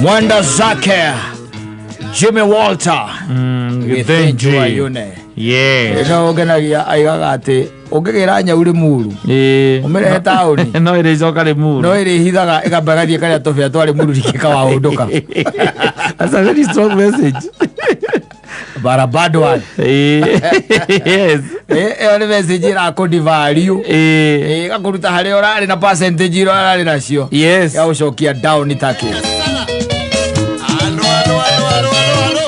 Mwenda zake Jimmy Walter Gĩthĩnji. Gĩthĩnji wa Yune. Yes. No ngenagia aigaga atĩ ũngĩgĩra nyau Limuru Ĩĩ. ũmĩrehe taũni No ĩrĩcoka Limuru. no ĩrĩhithaga ĩkamba ĩgathiĩ karĩa tũbĩa twa Limuru rikĩkawahũndũka. That's a very strong message. But a bad one. Ĩĩ. Yes. Ĩyo nĩ message ĩrakũdivalue, Ĩĩ. ĩgakũruta harĩa ũrarĩ na percentage iria ũrarĩ nacio, yagũcokia down takĩ. Alo, alo, alo, alo, alo, alo.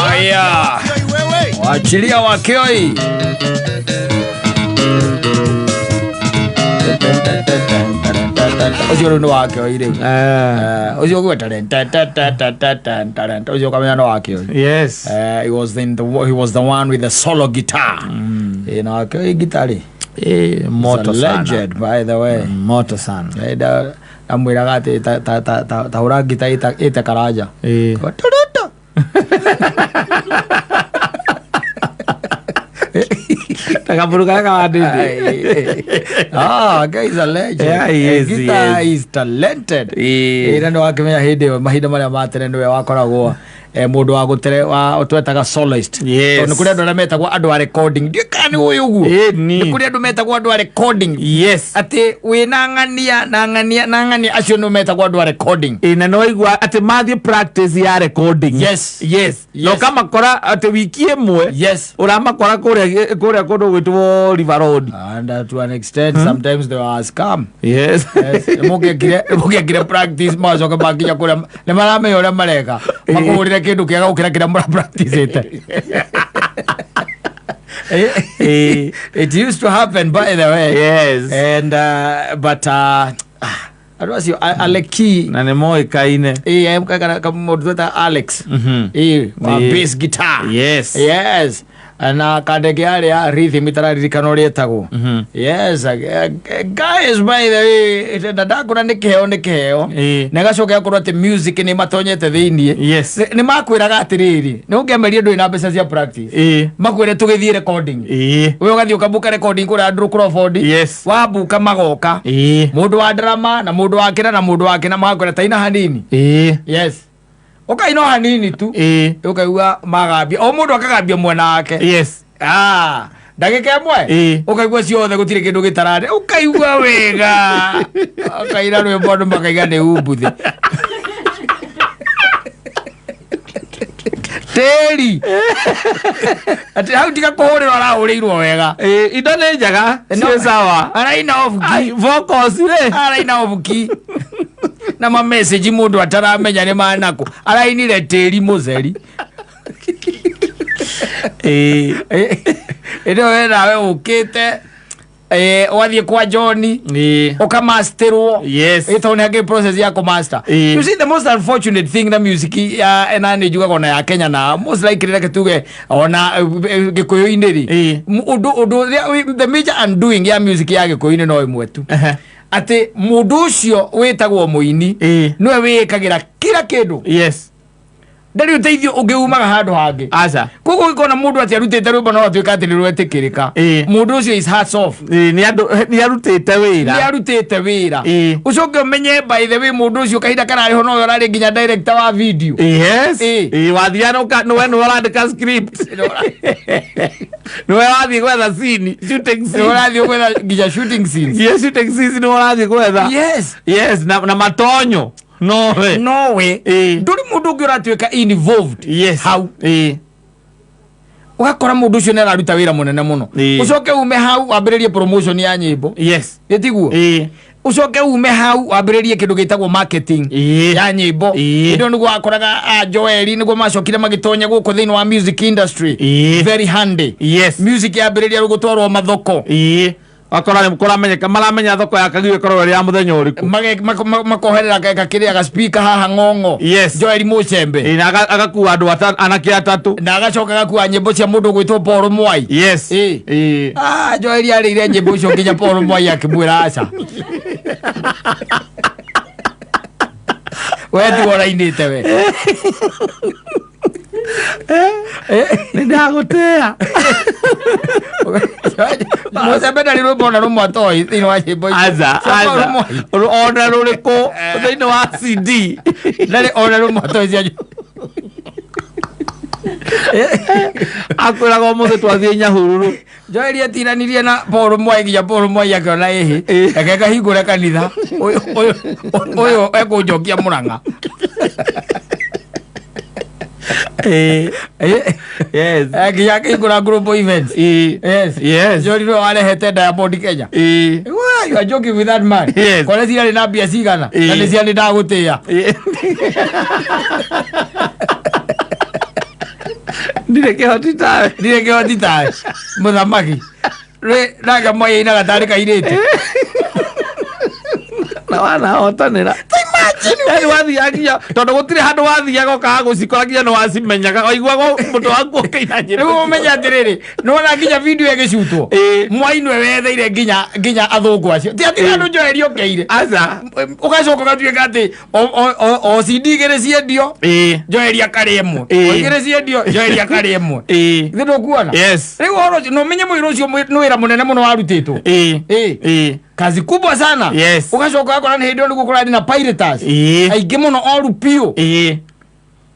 Aya, Kioi wewe. wachilia wakioi. Ũcio rĩu nĩ wakioi rĩu. Ah. Ũcio ũgweta ũcio ũkamenya nĩ wakioi. Yes. He was the one with the solo guitar. Na wakioi guitar rĩ. Ĩĩ, moto He's a sana. legend, by the way. Moto sana. Ndamwĩraga atĩ ta hũra ngita ĩte karanja. Ĩĩ. Turutu. Takaburu karĩa kawandĩte. Ah, guy is a legend. Yeah, he is, he Guitar is. is talented. Ĩĩ. Ĩĩ, na nĩ wakĩmenya hĩndĩ ĩyo mahinda marĩa ma tene nĩwe wakoragwo mũndũ wa gũtere wa twetaga soloist. Yes. Tondũ nĩ kũrĩ andũ arĩa metagwo andũ a recording. Ndiũĩ kana nĩ ũĩ ũguo. Ĩĩ, ni. Nĩ kũrĩ andũ metagwo andũ a recording. Yes. Atĩ wĩna ng'ania na ng'ania na ng'ania, acio nĩ metagwo andũ a recording. Ĩĩ, na nĩwaigua atĩ mathiĩ practice ya recording. Yes. Yes. Na ũkamakora atĩ wiki ĩmwe ũramakora kũrĩa kũndũ gwĩtwo River Road. And to an extent, sometimes they were a scam. Yes. Mũngĩekire practice, macoka makinya kũrĩa nĩ maramenya ũrĩa mareka, makũhũrĩre kĩndũ kĩega gũkĩra kĩrĩa mũrapracticĩte. Ĩĩ. It used to happen, by the way. Yes. And but andũ acio Aleki. Na nĩ moĩkaine. Ĩĩ, mũndũ tweta Alex, ĩĩ, wa bass guitar. Yes, na kandege arĩa rhythm itararirikana ũrĩa ĩtagwo. Yes, guys, by the way, na ndakũra nĩ kĩheo, nĩ kĩheo. Na ĩgacoka ĩgakorwo atĩ music nĩ matonyete thĩiniĩ. Nĩ makwĩraga atĩrĩrĩ, nĩ ũngĩameria ndũrĩ na mbeca cia practice, makwĩre tũgĩthiĩ recording. We ũgathiĩ ũkabuka recording kũrĩa Andrew Crawford. Wabuka magoka mũndũ wa drama na mũndũ wa kĩna na mũndũ wa kĩna, magakwĩra taina hanini. Yes, ũkaina o hanini tu. Ũkaigua magambia, o mũndũ akagambia mwena wake. Ah, ndagĩka ĩmwe ũkaigua ciothe gũtirĩ kĩndũ gĩtararĩ, ũkaigua wega, ũkaina rwĩmbo andũ makaiga nĩ umbuthĩ tĩri, atĩ hau tiga kũhũrĩrwo arahũrĩirwo wega. Ĩĩ, indo nĩ njega. No. Ciĩ sawa. Araina off key. Ai, vocals rĩ. Araina off key na ma message mũndũ ataramenya nĩ manakũ arainire tĩri mũceri. Ĩndĩ we nawe ũkĩte ũgathiĩ kwa John, ũkamastirwo. Tondũ nĩ hakĩrĩ process ya kũmaster. You see, the most unfortunate thing na music ya na nĩ njugaga ona ya Kenya na most likely reke tuge ona gĩkũyũ-inĩ rĩ, ũndũ ũrĩa the major undoing ya music ya gĩkũyũ-inĩ no ĩmwe tu, atĩ mũndũ ũcio wĩtagwo mũini nĩwe wĩĩkagĩra kila kĩndũ. Ndarĩ ũteithio ũngĩ umaga handũ hangĩ. Aca. Koguo ũngĩkona mũndũ atĩ arutĩte rwĩmbo no atuĩka atĩ nĩ rwetĩkĩrĩka, mũndũ ũcio is hats off. Ĩĩ, nĩ andũ nĩ arutĩte Nĩ wĩra. arutĩte wĩra. Ũcoke ũmenye, by the way, mũndũ ũcio kahinda kararĩ ho nowe ũrarĩ nginya director wa video. Ĩĩ, wathiaga nĩwe nĩwe ũrandĩka script, nĩwe wathiĩ gwetha scene, shooting Nĩwe scene. ũrathiĩ gwetha nginya shooting scenes. Yes, shooting scenes nĩwe ũrathiĩ gwetha. Yes, na matonyo nowe. Nowe. Ndũrĩ mũndũ ũngĩ ũratuĩka involved hau. Ũgakora mũndũ ũcio nĩ araruta wĩra mũnene mũno. Ũcoke ume hau wambĩrĩrie promotion ya nyĩmbo. Ĩtiguo? Ũcoke ume hau wambĩrĩrie kĩndũ gĩtagwo marketing ya nyĩmbo. Hĩndĩ ĩyo nĩguo wakoraga a Joeli nĩguo macokire magĩtonya gũkũ thĩinĩ wa music industry. Very handy. Music yambĩrĩria rĩu gũtwarwo mathoko. Ĩĩ, wakora nĩ kũramenyeka, maramenya thoko ya Kagio ĩkoragwo ĩrĩ ya mũthenya ũrĩkũ. Makoherera gakĩrĩa ga speaker haha ng'ong'o. Joeli Mũcembe. Ĩĩ, na agakua andũ anake atatũ. Na agacoka gakua nyĩmbo cia mũndũ ũgwĩtwo Paul Mwai. Ah, Joeli arĩire nyĩmbo icio nginya Paul Mwai akĩmwĩra aca, we tiwe ũrainĩte we. Nĩ ndagũtĩa. Mũcembe ndarĩ rwĩmbo ona rũmwe atoĩ thĩinĩ wa nyĩmbo icio. Aca, Cia Paul aca. Mwai. Ona rũrĩkũ thĩinĩ wa CD. Ndarĩ ona rũmwe atoĩ cia Akwĩraga ũmũthĩ twathiĩ Nyahururu. Joeli atiranirie na Paul Mwai nginya Paul Mwai akĩona ĩhĩ reke ngahingũre kanitha ũyũ ũyũ ũyũ ekũnjokia Mũrang'a. Eh, yes. Nginya akĩhingũra global events. Yes. Joeli nĩwe warehete Diamond Kenya. Why you are joking with that man? Yes. Kore ciarĩ na mbia cigana na nĩ ciarĩ ndagũtĩĩa. Ndirĩ kĩhoti tawe. Ndirĩ kĩhoti tawe. Mũthamaki. Rĩ nake Mwai ainaga tarĩ kairĩtu. Na wanahotanĩra. Yani wathiaga nginya tondũ gũtirĩ handũ wathiaga ũkaga gũcikora nginya nĩ wacimenyaga waiguaga mũtwe waku ũkĩina nyĩmbo. Rĩu ũmenye atĩrĩrĩ, nĩwona nginya video ĩgĩcutwo. Mwai nĩwe wetheire nginya nginya athũngũ acio. Ti atĩ handũ Joeli okeire. Aca. Ũgacoka ũgatuĩka atĩ o CD igĩrĩ ciendio Joeli akarĩa ĩmwe. O igĩrĩ ciendio Joeli akarĩa ĩmwe. Githĩ ndũkuona? Yes. Rĩu ũhoro ũcio na ũmenye mũira ũcio nĩ wĩra mũnene mũno warutĩtwo. Kazi kubwa sana. Yes. Ũgacoka ũgakora nĩ hĩndĩ ĩyo nĩguo kũrarĩ na piraters. Aingĩ mũno oru biũ.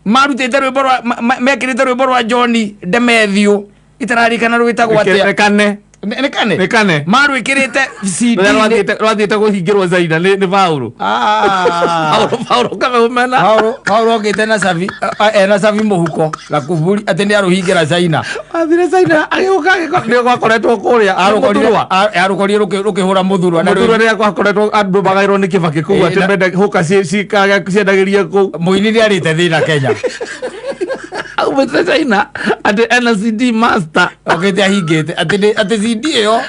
Marutĩte rwĩmbo rwa mekĩrĩte rwĩmbo rwa John Demethiũ itararikana rwĩtagwo atĩa. Rekane. Nĩ kane? Nĩ kane. Marwĩkĩrĩte CD. Rũrĩa rwathiĩte kũhingĩrwo China nĩ Paũlũ. Paũlũ Kameu-mena. Paũlũ okĩte na cabi ena cabi mũhuko gakuburi atĩ nĩ arũhingĩra China. Athire China agĩũka nĩ gwakoretwo kũrĩa Mũthurwa. Arũkorire rũkĩhũra Mũthurwa. Mũthurwa rĩrĩa gwakoretwo andũ magaĩrwo nĩ Kĩbakĩ kũu atĩ menda hũka ciendagĩrie kũu. Mũini nĩ arĩte thĩna Kenya. Aumĩte China atĩ ena CD master. Okĩte ahingĩte atĩ CD ĩyo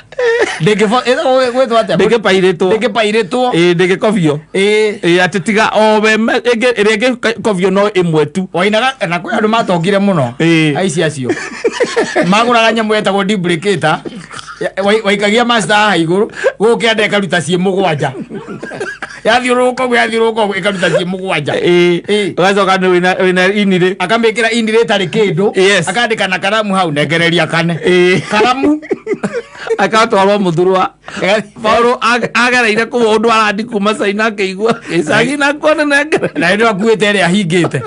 ndĩngĩgwĩtwo atĩa? Ndĩngĩpairĩtwo. Ndĩngĩpairĩtwo. Ĩĩ ndĩngĩkobio. Ĩĩ atĩ tiga o we ĩrĩa ĩngĩkobio no ĩmwe tu. Wainaga na kwĩ andũ matongire mũno. Aici acio. Magũraga nyamũ yetagwo duplicator. Waikagia master haha igũrũ gũkũ kĩanda ĩkaruta ciĩ mũgwanja. Yathiũrũrũka ũguo yathiũrũrũka ũguo ĩkaruta ciĩ mũgwanja. Ũgacoka nĩ wĩna inirĩ. Akamĩkĩra inirĩ ĩtarĩ kĩndũ. Yes. Akandĩka na karamu hau nengereria kane. Karamu. Akatwarwo Mũthurwa. Paũlũ agereire kũu ũndũ arandi kuma China akĩigua gĩcagi na kuona nengere. Na nĩ akuĩte ĩrĩa ahingĩte.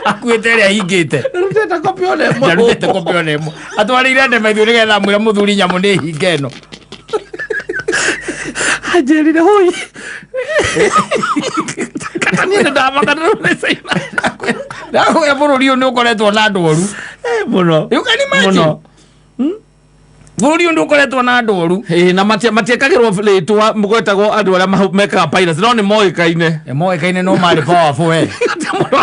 Akuĩte ĩrĩa ahingĩte. Ndarutĩte kopi ona ĩmwe. Ndarutĩte kopi ona ĩmwe. Atwarĩire Ndemethiũ nĩgetha amwĩre mũthuri nyamũ nĩ hinge ĩno. Anjĩrire hũi. Kata niĩ nĩndamaka nĩ China. Ndakwĩra bũrũri ũyũ nĩ ũkoretwo na andũ oru. Mũno. You can imagine. Mũno. Bũrũri ũyũ nĩ ũkoretwo na andũ oru. Na matiekagĩrwo rĩtwa gwetagwo andũ arĩa mekaga piracy no nĩ moĩkaine. Moĩkaine no marĩ powerful we.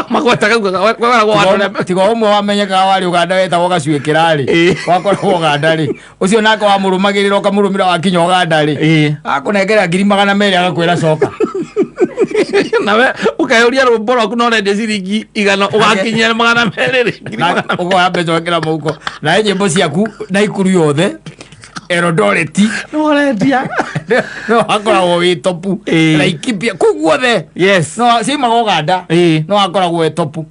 Magwetaga gwetagwo andũ arĩa Tiga ũmwe wamenyekaga warĩ Ũganda wetagwo Gacuĩ Kĩrarĩ. Wakoragwo Ũganda rĩ. Ũcio nake wamũrũmagĩrĩra ũkamũrũmĩra wakinya Ũganda rĩ. Akũnengera 200,000 agakwĩra coka. Nawe ũkeyũria rwĩmbo rwaku no ũrendia ciringi 100 ũgakinyia 200 rĩ. Ũkoya mbeca ũgekĩra mũhuko. Nawe nyĩmbo ciaku na ikuru yothe Eldoret. Nĩ ũrendia. No wakoragwo wĩ topu. Laikipia kũu guothe. Yes. No ciumaga Ũganda. No wakoragwo wĩ topu.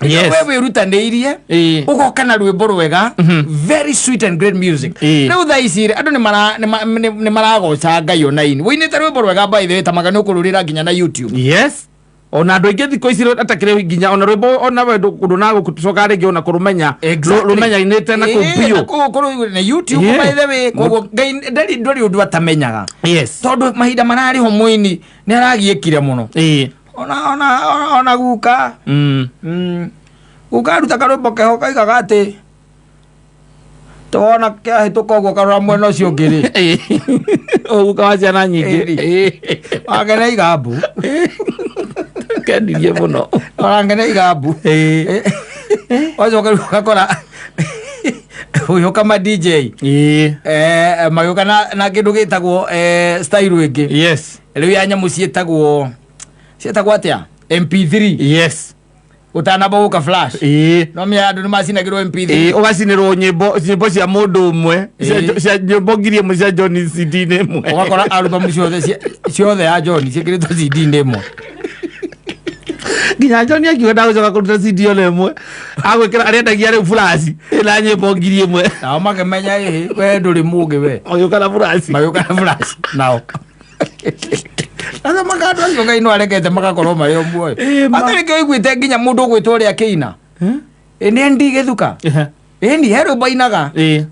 Yes. We wĩrutanĩirie ũgoka na rwĩmbo rwega very sweet and great music. Rĩu thaa ici rĩ andũ nĩ maragoca Ngai ona ini. Wũinĩte rwĩmbo rwega by the way ta maga nĩ ũkũrũrĩra nginya na YouTube. Yes. Ona andũ aingĩ thikũ ici atakĩrĩ nginya ona rwĩmbo ona we ndũnagũcoka rĩngĩ ona kũrũmenya rũmenyanĩte na kũu biũ. Kũu na YouTube by the way koguo Ngai ndari ũndũ atamenyaga. Yes. Tondũ mahinda mararĩ ho mũini nĩ aragiĩkire mũno. Ona guka. Guka aruta karwĩmbo keho kaigaga atĩ tũwona kĩahĩtũka ũguo karora mwena ũcio ũngĩ rĩ. Guka wa ciana nyingĩ. Wangene igambu. Kendirie mũno. Wangene igambu. Wacoka rĩu ũgakora ũgĩũka ma DJ. Magĩũka na kĩndũ gĩtagwo style ĩngĩ. Yes. Rĩu ya nyamũ ciĩtagwo atĩa? MP3. Yes. Ũtanamba gũka flash. No menya andũ nĩ macinagĩrwo MP3. Ũgacinĩrwo nyĩmbo cia mũndũ ũmwe cia nyĩmbo 1000 cia John CD-inĩ ĩmwe. Ũgakora album ciothe ciothe ya John ciĩkĩrĩtwo CD-inĩ ĩmwe. Nginya John akiuga ndagũcoka kũruta CD ona ĩmwe, agwĩkĩra arĩendagia rĩu flash ĩna nyĩmbo 1000. Nao makĩmenya ĩhĩ we ndũrĩ mũgĩ we. Magĩũka na flash. Magĩũka na flash nao. Sasa makandũ acio Ngai no arekete magakorwo marĩ o muoyo. Ĩ, ma- Atĩ nĩkĩo ũiguĩte nginya mũndũ ũgwĩtwo ũrĩa kĩina. Ĩ nĩ ndi gĩthuka. Ĩni he rwĩmbo ainaga. Ĩ.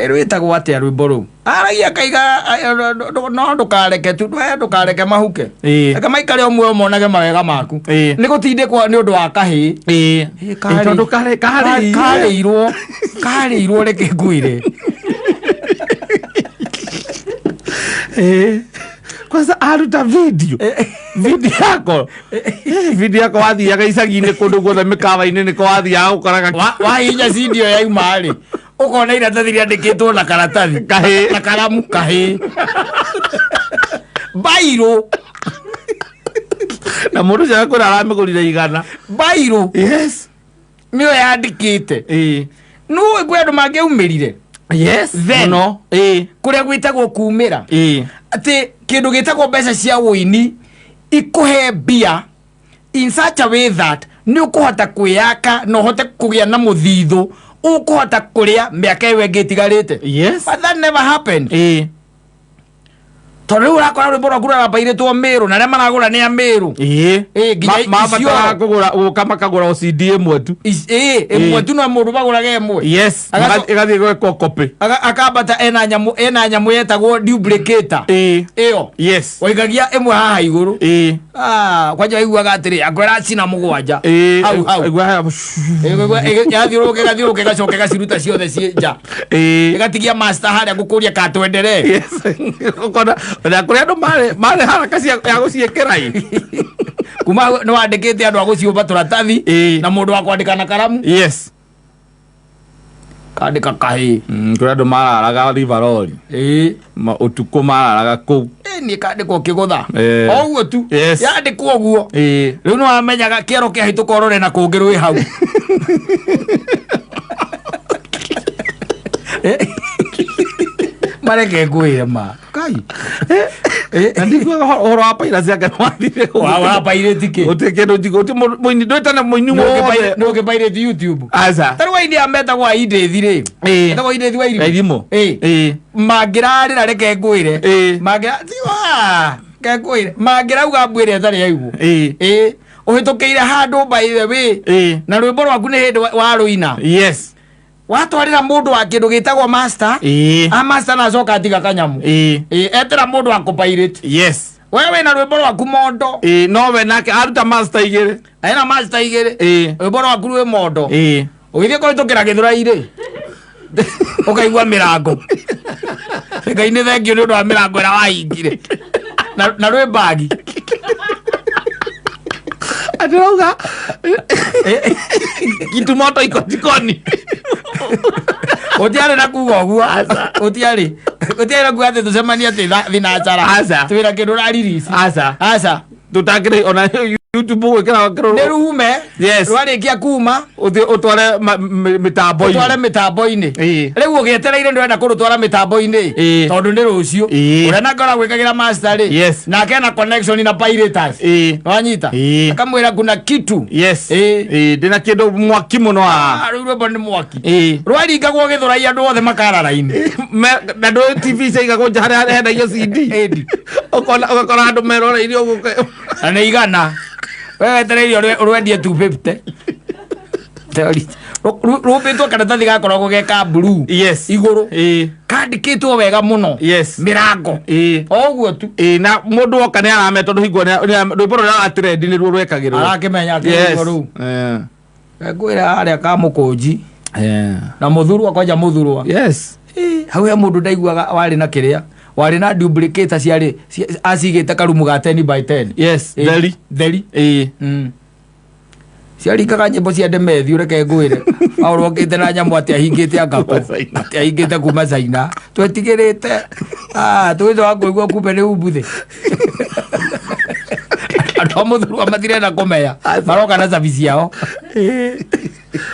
Rwĩtagwo atĩa rwĩmbo rũu? Aragia akaiga no ndũkareke tu we ndũkareke mahuke. Ĩ. Reke maikare o muoyo monage mawega maku. Ĩ. Nĩ gũtindĩkwo nĩ ũndũ wa kahĩĩ. Ĩ. Ĩ, Ĩ, tondũ karĩ karĩ karĩirwo karĩirwo reke ngwĩre. Ĩ. Kwanza aruta video video yako, video yako wathiaga icagi-inĩ kũndũ guothe, mĩkawa-inĩ nĩko wathiaga gũkoraga. Wahihinya CD ĩyo yauma rĩ, ũkona iratathi rĩandĩkĩtwo na karatathi Kahĩĩ. na karamu kahĩĩ bairũ. Na mũndũ ũcio agakwĩra aramĩgũrire 100. Bairũ. Yes. Nĩyo yandĩkĩte. Ĩ. Nũĩ kwĩ andũ mangĩaumĩrire. Yes. Then. Mũno ĩ. Kũrĩa gwĩtagwo kumĩra, Ĩ. atĩ kĩndũ gĩtagwo mbeca cia wũini ikũhe mbia in such a way that nĩ ũkũhota kwĩyaka na ũhote kũgĩa na mũthithũ ũkũhota kũrĩa mĩaka ĩyo ĩngĩ ĩtigarĩte. Yes. But that never happened. Ĩ. Tondũ rĩu ũrakora rwĩmbo rwaku rũrambairĩtwo Mĩrũ na arĩa maragũra nĩ a Mĩrũ. Ĩ. Ĩ, nginya Mabataraga Isiolo. kũgũra gũka makagũra o CD ĩmwe tu. Ĩ, ĩmwe tu, no mũndũ magũraga ĩmwe. Yes. Ĩgathiĩ gwĩkwo copy. Akambata ena nyamũ yetagwo duplicator. Ĩ. Ĩyo waigagia ĩmwe haha igũrũ. Ĩ. Ah, kwanja waiguaga atĩrĩ akwĩra cina mũgwanja Ĩ. hau hau. Ĩgua haya. Yathiũrũrũka ĩgathiũrũrũka ĩgacoka ĩgaciruta ciothe ciĩ nja. Ĩ. Ĩgatigia master harĩa gũkũria katwenderee. Yes, ũkona na kũrĩ andũ marĩ haraka cia ya gũciĩkĩra ĩ. Kuma hau nĩ wandĩkĩte andũ a gũciũmba tũratathi Ĩ. na mũndũ wa kwandĩka na karamu. Yes. Kandĩka kahĩĩ. Kũrĩ andũ mararaga Rivaroli. Ĩĩ. Ũtukũ mararaga kũu. Ĩ, niĩ kandĩkwo kĩgũtha. Ĩ. O ũguo tu. Yes. Yandĩkwo ũguo. Ĩ. Rĩu nĩ wamenyaga kĩero kĩahĩtũka ũrore na kũngĩ rwĩ hau. Mareke ngwĩre ma kai. Na ndiguaga ũhoro wa paira ciake nĩwathire. Wa pirate kĩ? Gũtirĩ kĩndũ njigũ gũtirĩ mũini ndwĩtane mũini wothe. Nĩ ũngĩ pirate YouTube? Aca. Tarĩu aini aya metagwo aindĩthi rĩ, Ĩ. metagwo aindĩthi wa irimũ. Irimũ. Ĩ. Ĩ. Mangĩrarĩra reke ngwĩre. Ĩ. Mangĩra tiwa reke ngwĩre mangĩrauga mbu ĩrĩa ĩtarĩ yaigwo. Ĩ. Ĩ, ũhĩtũkĩire handũ by the way Ĩ. na rwĩmbo rwaku nĩ hĩndĩ warũina, watwarĩra mũndũ wa kĩndũ gĩtagwo master. Ĩ. A master na acoka atiga kanyamũ. Ĩ. Ĩ, etera mũndũ wa kũpirate. We wĩna rwĩmbo rwaku mondo. Ĩ, no we nake aruta master igĩrĩ. Ena master igĩrĩ. Ĩ. Rwĩmbo rwaku rwĩ mondo. Ĩ. Ũgĩthiĩ kũhĩtũkĩra gĩthũrai-rĩ, ũkaigua mĩrango. Ngai nĩ thengio nĩ ũndũ wa mĩrango ĩrĩa wahingire na rwĩ mbagi. Atĩrauga kitu moto iko jikoni. Gũtiarĩ na kuga ũguo, gũtiarĩ na kuga atĩ tũcemanie atĩ thinacara. Aca. Twĩna kĩndũ ũraririsi. Aca. Aca. Tũtakĩrĩ ona YouTube gwĩkĩra. Nĩ rume. Rwarĩkia kuma, ũthiĩ ũtware mĩtambo-inĩ. Ũtware mĩtambo-inĩ. Ĩ. Rĩu ũgĩetereire ndũrenda kũrũtwara mĩtambo-inĩ Ĩ. tondũ nĩ rũciũ. Ĩ. Ũrĩa nake ũragwĩkagĩra master rĩ, nake ena connection na piraters. Wanyita? Ĩ. Akamwĩra kuna kitu. Yes. Ĩ. Ĩ, ndĩna kĩndũ mwaki mũno haha. Ah, rĩu rwĩmbo nĩ mwaki. Ĩ. Rwaringagwo gĩthũrai andũ othe makara raini. Na ndå TV ciaigagwo nja harĩa hendagio CD. Ĩndi. Ũkona ũgakora andũ meroreirie ũguo. Na nĩ 100 we wetereire ũrwendie 250. Theory. Rũmbĩtwo karatathi gakoragwo ge ka blue igũrũ, kandĩkĩtwo wega mũno. Mĩrango. O ũguo tu. Ĩ, na mũndũ woka nĩ aramenya tondũ hingo rwĩmbo rũrĩa rũratrendi nĩruo rwekagĩrwo. Arakĩmenya akĩrwo rũu. Ngwĩra harĩa ka mũkũnji na mũthurwa kwanja mũthurwa. Hau he mũndũ ndaiguaga warĩ na kĩrĩa warĩ na duplicator ciarĩ acigĩte karumu ga 10 by 10. Yes. Ĩ, Theri. Theri. Ĩ. Ciaringaga nyĩmbo cia Demethi, ũreke ngwĩre aũrwo okĩte na nyamũ atĩ ahingĩte angako. Kuma China. Atĩ ahingĩte kuma China twetigĩrĩte. Ah, tũgĩcoka kũigua kumbe nĩ umbuthĩ andũ a mũthurwa matirenda kũmenya maroka na cabi ciao.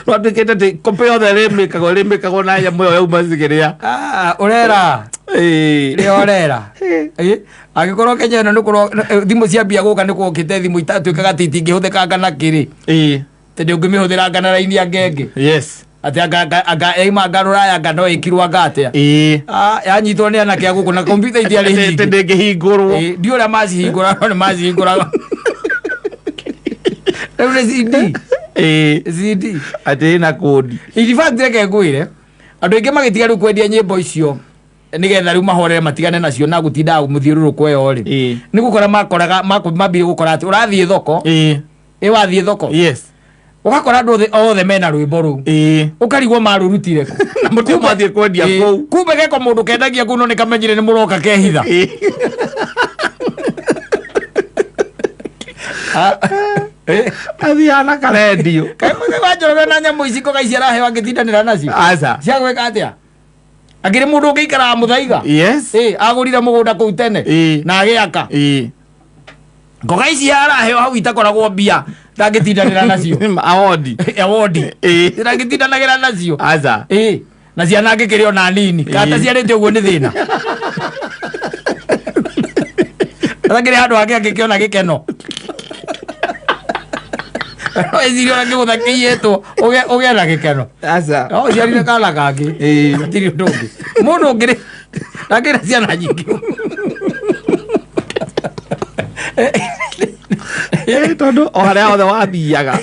Rwatuĩkĩte atĩ kope yothe ĩrĩmĩkagwo na nyamũ ĩyo yauma cigĩrĩa. Ah, ũrera Rĩorera. Angĩkorwo Kenya ĩno nĩkũro thimũ ciambia gũka nĩ kuokĩte thimũ itatuĩkaga atĩ itingĩhũthĩkanga na kĩrĩ. Tondũ ũngĩmĩhũthĩranga na raini ya ngenge. Atĩ anga yaima anga rũraya anga no ĩkirwo anga atĩa. Ah, yanyitwo nĩ anake a gũkũ na kompiuta itiarĩ nyingĩ. Ndĩngĩhingũrwo. Ndiũ ũrĩa macihingũra no nĩ macihingũraga. Rĩu nĩ CD. CD. Atĩ ĩna kũndi. In fact reke ngwĩre andũ aingĩ magĩtiga rĩu kwendia nyĩmbo icio nĩgetha rĩu mahorere matigane nacio na gũtindaga mũthiũrũrũko ĩyo rĩ nĩ gũkora makoraga mambire gũkora atĩ ũrathiĩ thoko ĩ wathiĩ thoko ũgakora andũ othe mena rwĩmbo rũu ũkarigwo marũrutire kũ. Na mũtio mathiĩ kwendia kũu. Kumbe geko mũndũ kendagia kũu no nĩ kamenyire nĩ mũroka kehitha. Athiaga na karendio. Kaĩ mũthĩ wa Njoroge na nyamũ ici ngoga ici araheo angĩtindanĩra nacio Aca. cia gwĩka atĩa akĩrĩ mũndũ ũngĩikaraga mũthaiga Yes. Agũrire mũgũnda kũu tene na agĩaka ngoga ici araheo hau itakoragwo mbia ndangĩtindanĩra nacio. Awodi. Awodi. Ndangĩtindanagĩra nacio. Aca. Na ciana angĩkĩrĩ ona nini kata ciarĩte ũguo nĩ thĩna atakĩrĩ handũ hangĩ angĩkĩona gĩkeno eciria ona kĩgũtha kĩiyĩtwo ũgĩe na gĩkeno. Aca. No ũciarire kana kangĩ hatirĩ ũndũ ũngĩ mũndũ ũngĩ rĩ ndangĩra ciana nyingĩ. Tondũ o harĩa hothe wathiaga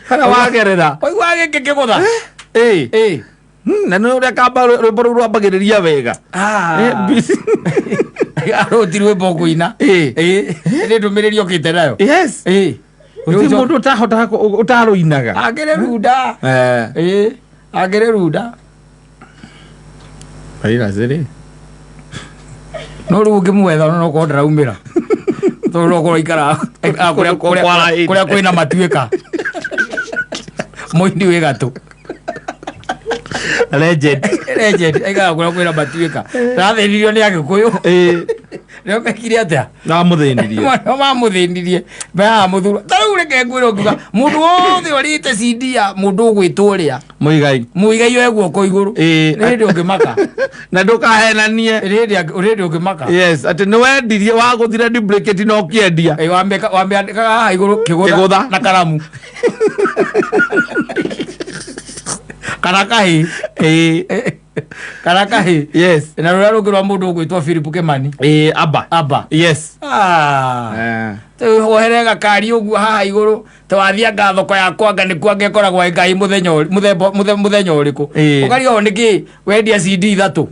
harĩa wagerera waigua gĩkĩ kĩgũtha. Na nĩ ũrĩa kamba rwĩmbo rũu rwambagĩrĩria wega. Arũti rwĩmbo ngũina. Nĩ ndũmĩrĩri okĩte nayo. Yes. Gũtirĩ mũndũ ũtahotaga ũtarũinaga. Akĩrĩ runda. Akĩrĩ runda. Raila rĩ No rĩu ũngĩmwetha no korwo ndaraumĩra tondũ no korwo aikara kũrĩa kwĩna matuĩka mũini wĩ gatũ. Legend. Legend aikara kũrĩa kwĩna matuĩka ndathĩnirio nĩ agĩkũyũ nĩo mekire atĩa. Na mũthĩnirie. Nĩo mamũthĩnirie mehaha mũthuro ta rĩu reke ngwĩre ũngiuga mũndũ wothe ũrĩte CD ya mũndũ ũgwĩtwo ũrĩa Mũigai. Mũigai oe guoko igũrũ. Nĩ hĩndĩ ũngĩmaka. Na ndũkahenanie. Nĩ hĩndĩ ũngĩmaka. Yes, atĩ nĩ wendirie wagũthire duplicate na ũkĩendia. Wamĩandĩkaga haha igũrũ kĩgũtha Kĩgũtha. na karamu kana kahĩ kana kahĩ. Yes. Na rũrĩa rũngĩ rwa mũndũ ũgwĩtwo Philip Kimani. Aba. Aba. Yes. Wohere gakari ũguo haha igũrũ tewathianga thoko ya kwanga nĩkuo angĩkoragwo ĩ ngai mũthenya mũthemba mũthenya ũrĩkũ ũkarigwo nĩkĩ wendia CD 3.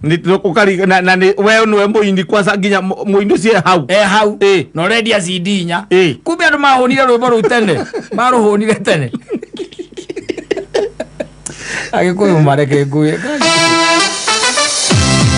Nĩ na nĩ we nĩwe mũini kwanza nginya mũini ũcio e hau. E hau. Na ũrendia CD 4. Kumbe andũ mahũnire rwĩmbo rũu tene marũhũnire tene agĩkũyũ mareke ngũĩ.